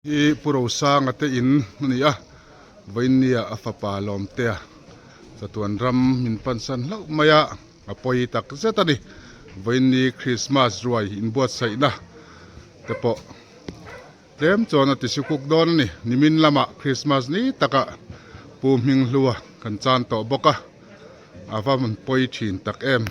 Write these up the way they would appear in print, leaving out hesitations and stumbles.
Hi Pu Rosanga te in a ni a, Vawinia a fapa Lawmtea chatuan ram min pansan hlauh mai a, a pawi tak zet a ni. Vawiini Krismas ruai inbuatsaihna te pawh tlem chuan a ti sukuk dawn a ni. Nimin lamah Krismas ni takah Pu Hminghlua kan chan tawh bawk a, a va pawi thin tak em.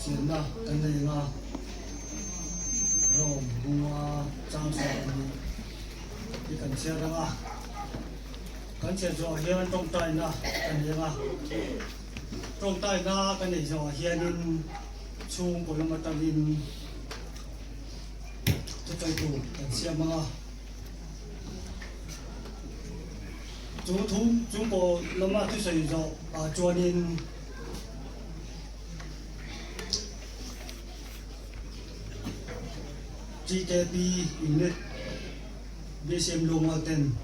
Chianna kan nei anga Rome bunga chang chhuah a nih hi kan chhiar anga kan chhiar zawhah hian tawngtaina kan nei anga tawngtaina kan nei zawhah hianin chhungkaw lam atangin thusawi tur kan siam anga chu thu chhungkaw lama thusawi zawh ah chuanin. GKP Unit BCM Lungal ten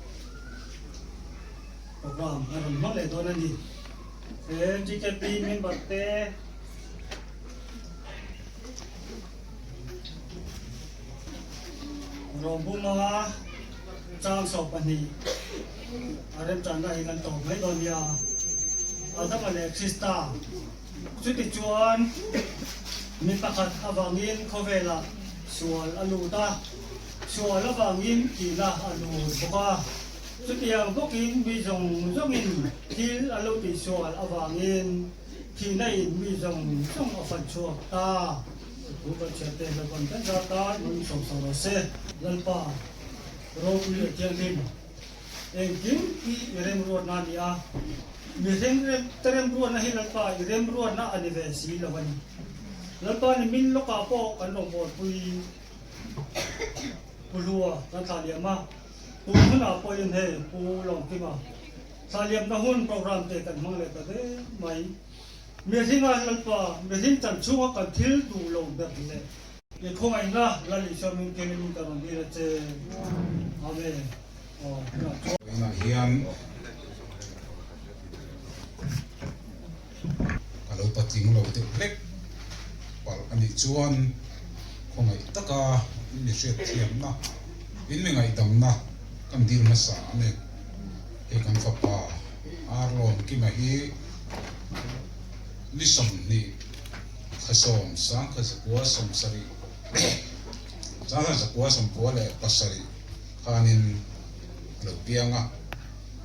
program a rawn hmang leh dawn a ni. He GKP member te Rawbuma chang 12 a remchanna hi kan tawp mai dawn nia. Adama leh Krista Chutichuan mi pakhat avangin khawvelah sual a lut a, sual avangin thihna a lut bawk a. Chutiang bawkin mi zawng zawngin thil a lo tihsual avangin thihna in mi zawng zawng a fan chhuak ta. Thu kan chhiar te Lalpan kan zar tan min sawmsak rawh se. Lalpa ropui leh thianghlim. Engkim hi i remruatna a ni a, mihring te remruatna hi Lalpa i remruatna a ni ve si lo a ni. Lalpa ni min lawkah pawh kan rawngbawlpui Pu Hlua kan thlah liam a, tun hunah pawhin hei Pu Lawmkima thlah liamna hun program te kan hmang leh ta zel mai. Mihringa Lalpa mihring chan chhunga kan thil duh lo ber leh I khawngaihna Lal Isua min kenin ka rawn dil a che. Amen. Aw, tunah chuan. Vawiinah hian ka lo patling lo deuh hlek palh a nih chuan khawngaih taka in mi hriatthiamna, in mi ngaihdamna kan dil hmasa a ni. Hei kan fapa Arlawmkima hi ni 20 Thlasawm 1970, 1997 khanin a lo piang a,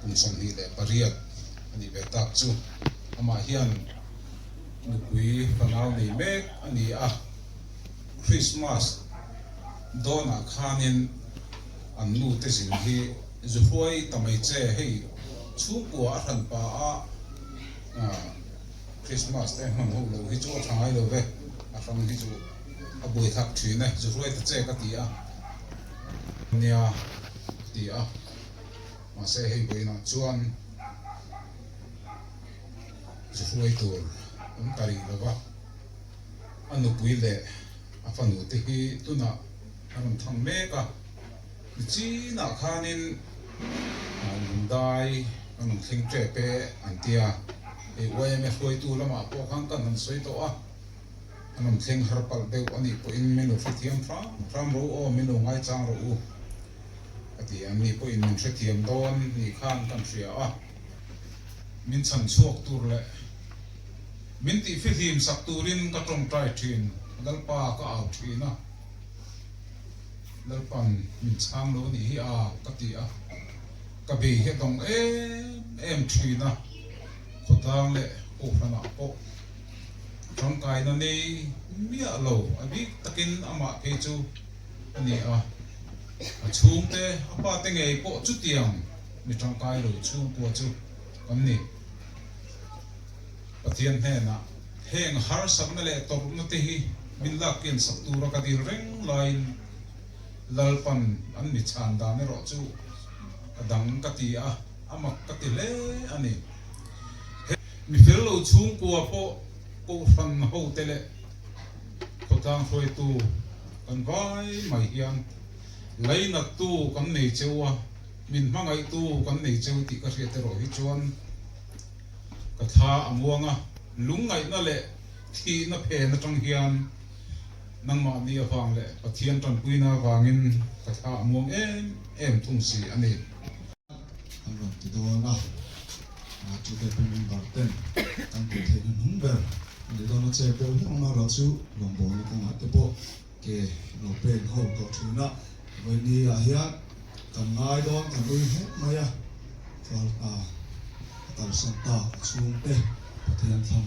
kum 28 a nih ve tak chu. Amah hian nupui fanau nei mek a ni a, Christmas dawnah khanin an nute zin hi zu hruai ta mai che, hei chhungkua a hran pa a, Christmas te hman ho lo hi chu a tha ngai lo ve, a hrang hi chu a buai thak thin e, zu hruai ta che ka ti a nia ka ti a, mahse hei vawiinah chuan zu hruai tur awm ta rih lo va, a nupui leh a fanu te hi tunah a rawn thang mek a, nichinah khanin lungdai a rawn thleng tep e an ti a, hei YMA hruaitu lamah pawh khan kan han sawi tawh a, an rawn thleng har palh deuh a nih pawhin min lo hrethiam hram hram ro aw, min lo ngaichang rawh u ka ti a, ni pawhin min hrethiam dawn ni khan kan hria a, min chhan chhuak tur leh min tihfihlim sak turin ka tawngtai thin, Lalpa ka au thin a. Lalpan min chhang lo anih hi a ka ti a, ka bei hi a dawng em em thin a, khawtlang leh kohhranah pawh tangkaina nei miah lo a bik takin amah phei chu a ni a, a chhungte a pate ngei pawh chutiang mi tangkai lo chhungkua chu kan ni. Pathian hnenah heng harsatna leh tawrhna te hi min lak kian sak tura ka dil reng laiin Lalpan an mi chhan dan erawh chu a dang ka ti a, a mak ka ti hle a ni. He mi fel lo chhungkua pawh Kohhran hote leh khawtlang hruaitu kan vai mai hian lainattu kan nei cheu a, min hmangaihtu kan nei cheu tih ka hriat erawh hi chuan Ka thla a muang a, lungngaihna leh thihna phen atang hian nangmahni avang leh Pathian tanpuina avangin ka thla a muang em em thung si a ni. An rawn ti dawn a, TKP member ten kan tih theih hnu hnung ber a ni dawn a, chep deuh hlek ang erawh chu rawngbawlna kawngah te pawh ke lo pen ho tawh thin a, vawiini ah hian kan ngai dawn kan ui hlek mai a, chuan a kalsan tak a chhungte Pathian thlang.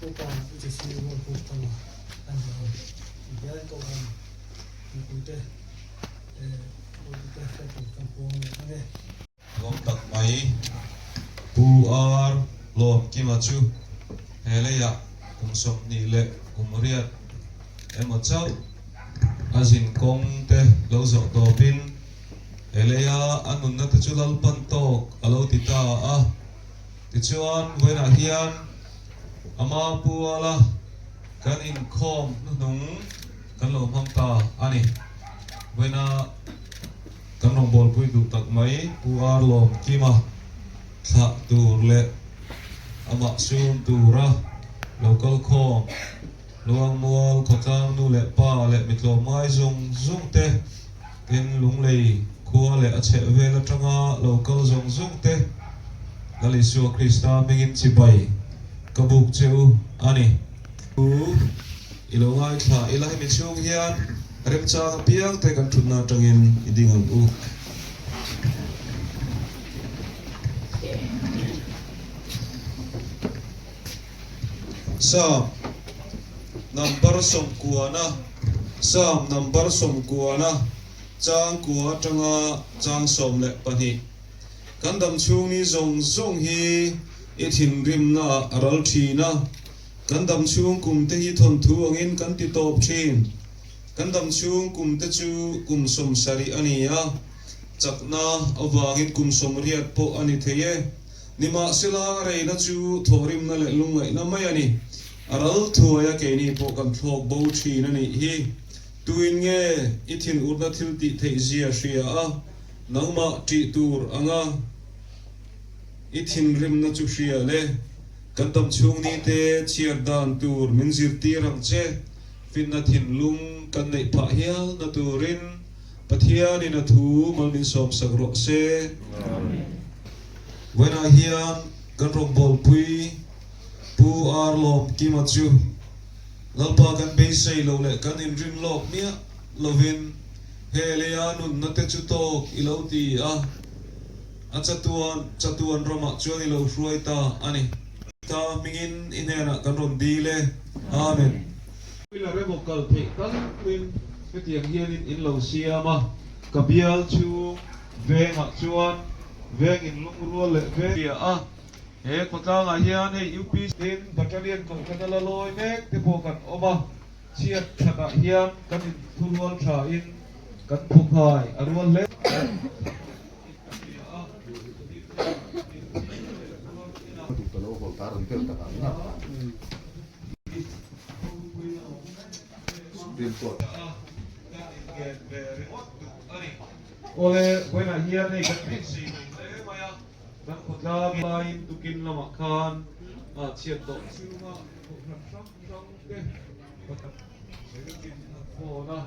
Upa UCC Rualpuk tanga a ni a, bial Kohhran mipuite leh hotute hriattur kan puang leh ang e. Lawm tak mai Pu Ar Lawmkima chu he leiah kum 20 leh kum riat emaw chauh a zin kawng te lo zawh tawpin he leia a nunna te chu Lalpan tawk a lo ti ta a. Tichuan, vawiinah hian ama puala kan inkhawm hnuhnung kan lo hmang ta a ni. Vawiina kan rawngbawlpui duh tak mai Pu Ar Lawmkima thlah tur leh amah sum tura lo kal khawm Luangmual khawtlang nu leh pa leh mitlawmngai zawng zawng te, tin Lunglei khua leh a chheh vel atanga lo kal zawng zawng te, Lal Isua Krista hmingin chibai ka buk che u a ni. Thu i lo ngaithla ila hemi chhung hian. Remchang apiang te kan thutna atangin i ding ang u. Psalm number sawmkuana Psalm number sawmkuana chang kua atanga chang 12. Kan dam chhung ni zawng zawng hi i thinrimna ah a ral thin a, kan dam chhung kum te hi thawnthu angin kan ti tawp thin. Kan dam chhung kum te chu kum 70 a ni a, chakna avangin kum 80 pawh a ni thei e. Nimahsela a reina chu thawhrimna leh lungngaihna mai a ni. A ral thuai a keini pawh kan thlawk bo thin a nih hi. Tuin nge i thinurna thil tih theih zia hria a, nangmah ṭih tur anga i thinrimna chu hria le. Kan dam chhung ni te chhiar dan tur min zirtir ang che. Finna thinlung kan neih phah hial na turin Pathianin a thu mal min sawmsak rawh se. Vawiinah hian kan rawngbawlpui Pu Ar Lawmkima chu Lalpa kan beisei lo leh kan inrin lawk miah lovin he leia nunna te chu tawk i lo ti a, a chatuan chatuan ramah chuan i lo hruai ta a ni. Ta hmingin i hnenah kan rawn dil e. Amen. Pilar emaw kal theih tal pawhin hetiang hianin in lo siam a, ka bial chhung vengah chuan veng inlungrual leh veng ria a, he khawtlangah hian hei UPC tin Battalion kohhrana la lawi mek te pawh kan awm a, chhiat thatah hian kan inthurual thain kan phukhai a rual hle. Awle, vawiinah hian hei kan beisei lo hle mai a, kan khawtlang laiin tukin lamah khan chhiat tawh chhunga kohhran hrang hrang te phone a.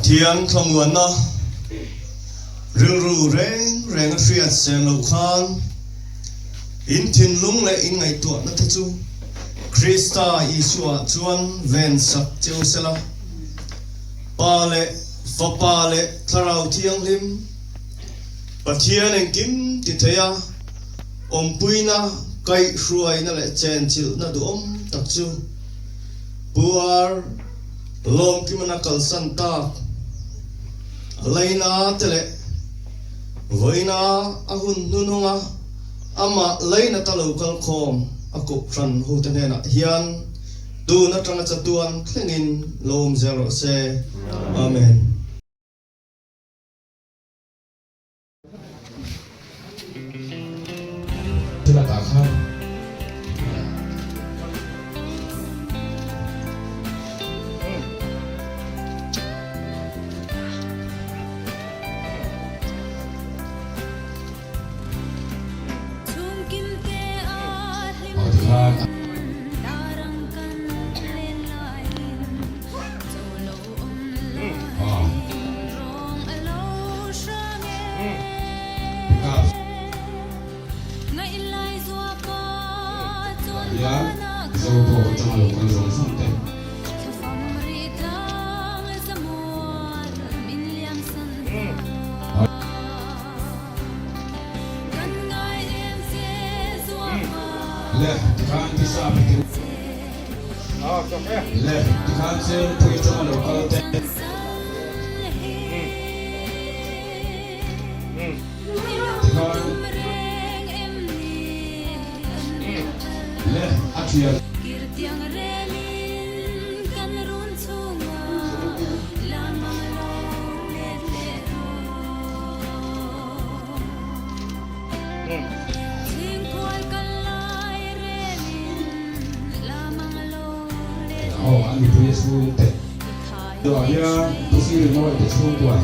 Pathian thlamuanna rilru reng reng a hriat sen loh khan in thinlung leh in ngaihtuahna te chu Krista Isua chuan ven sak cheu sela. Pa leh Fapa leh Thlarau Thianghlim, Pathian engkim ti thei a, awmpuina, kaihhruaina leh chenchilhna duhawm tak chu Pu Ar Lawmkimana kalsan tak a laina te leh vawiina a hun hnuhnunga amah lainata lo kal khawm a kohhran hote hnenah hian tun atanga chatuan thlengin lo awm zel rawh se. Amen. Chulakah khan Hian Zobawk atanga lo kal zawng zawng te. Le tikhan tisa piti Le tikhan Chengpui atanga lo kal te. Tikhan Le a thian. Aw an mipui a chhung te ah hian Pu Sir Mawi te chhungkua.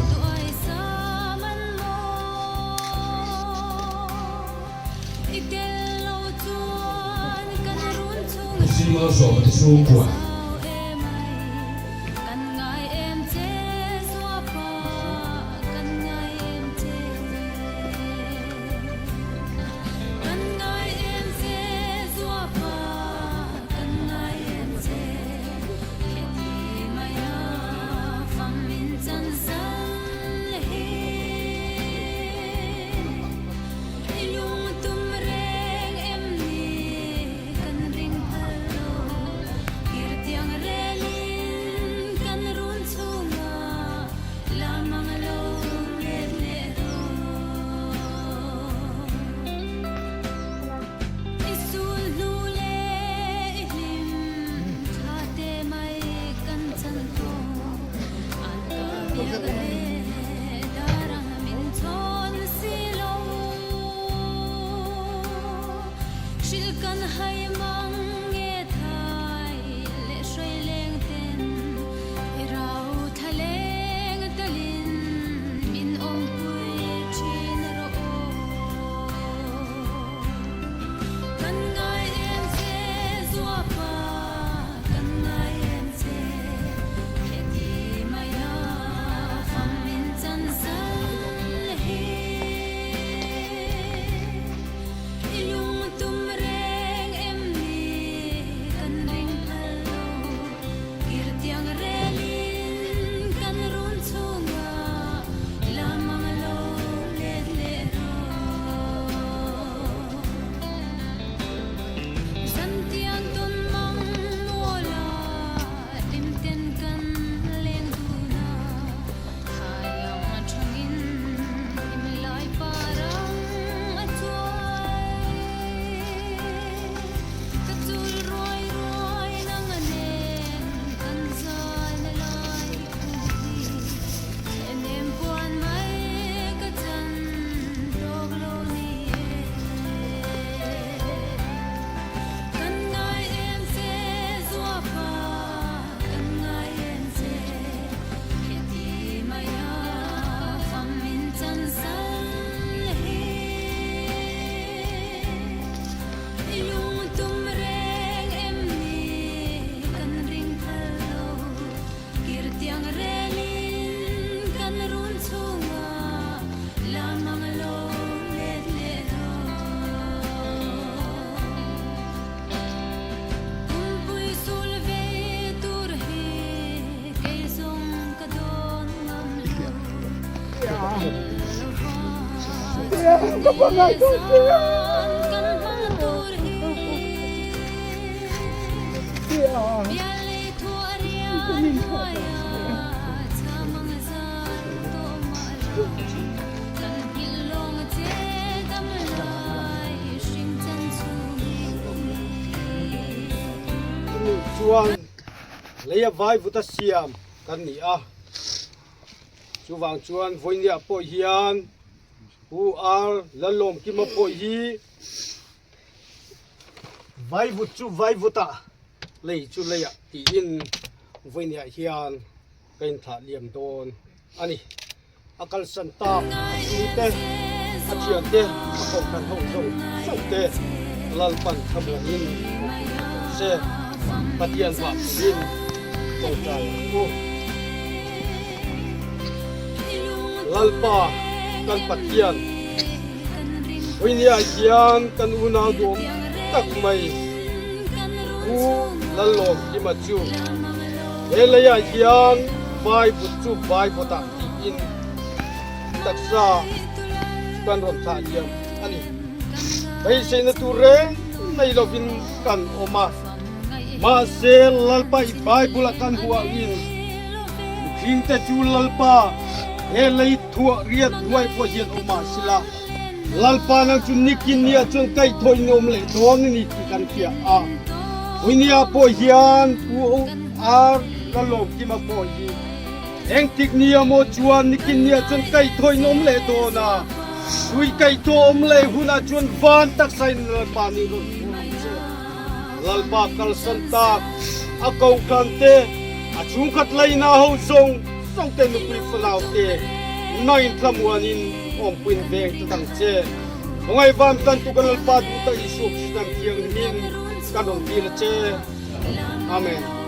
Pu Sir Malsawma te chhungkua. Ka hmangaih dawn che a. Chumi chuan leia vaivuta siam kan ni a, chuvang chuan vawinia pawh hian Pu Ar Lalawmkima pawh hi Vaivut chu vaivutah, lei chu leiah tiin vawinia hian ka inthlah liam dawn a ni. A kalsan tak a chhungte, a thiante, a kohhran ho zawng zawng te Lalpan thlamuanin awmpui ta tawh se. Pathian vah turin tawngtai ang u. Lalpa kan Pathian, Vawinia hian kan unau duhawm tak mai Pu Lallawmkima chu he leiah hian Vaivut chu Vaivutah tiin taksa kan rawn thlah diam a ni. Beiseina tur reng nei lovin kan awm a, mahse Lalpa i Bible-a kan huangin mihringte chu Lalpa he lei thuah riat hnuai pawh hian awm mah sila, Lalpa nang chu nikin nia chuan kaihthawh in awm leh dawn a ni tih kan hria a. Vawinia pawh hian Pu R. Lalawmkima pawh hi engtik nia maw chuan nikin nia chuan kaihthawh in awm leh dawn a, chui kaihthawh awm leh hunah chuan van taksa in Lalpa nih rawn hmuh ang che. Lalpa kalsan tak a kohhran te, a chhungkhat laina ho zawng zawng te nupui fanau te nain thlamuanin awmpuiin veng ta dang che. Khawngaih vam tan tu kan Lalpa duh tak Isua Kristan thianghlimin kan rawn dil a che. Amen.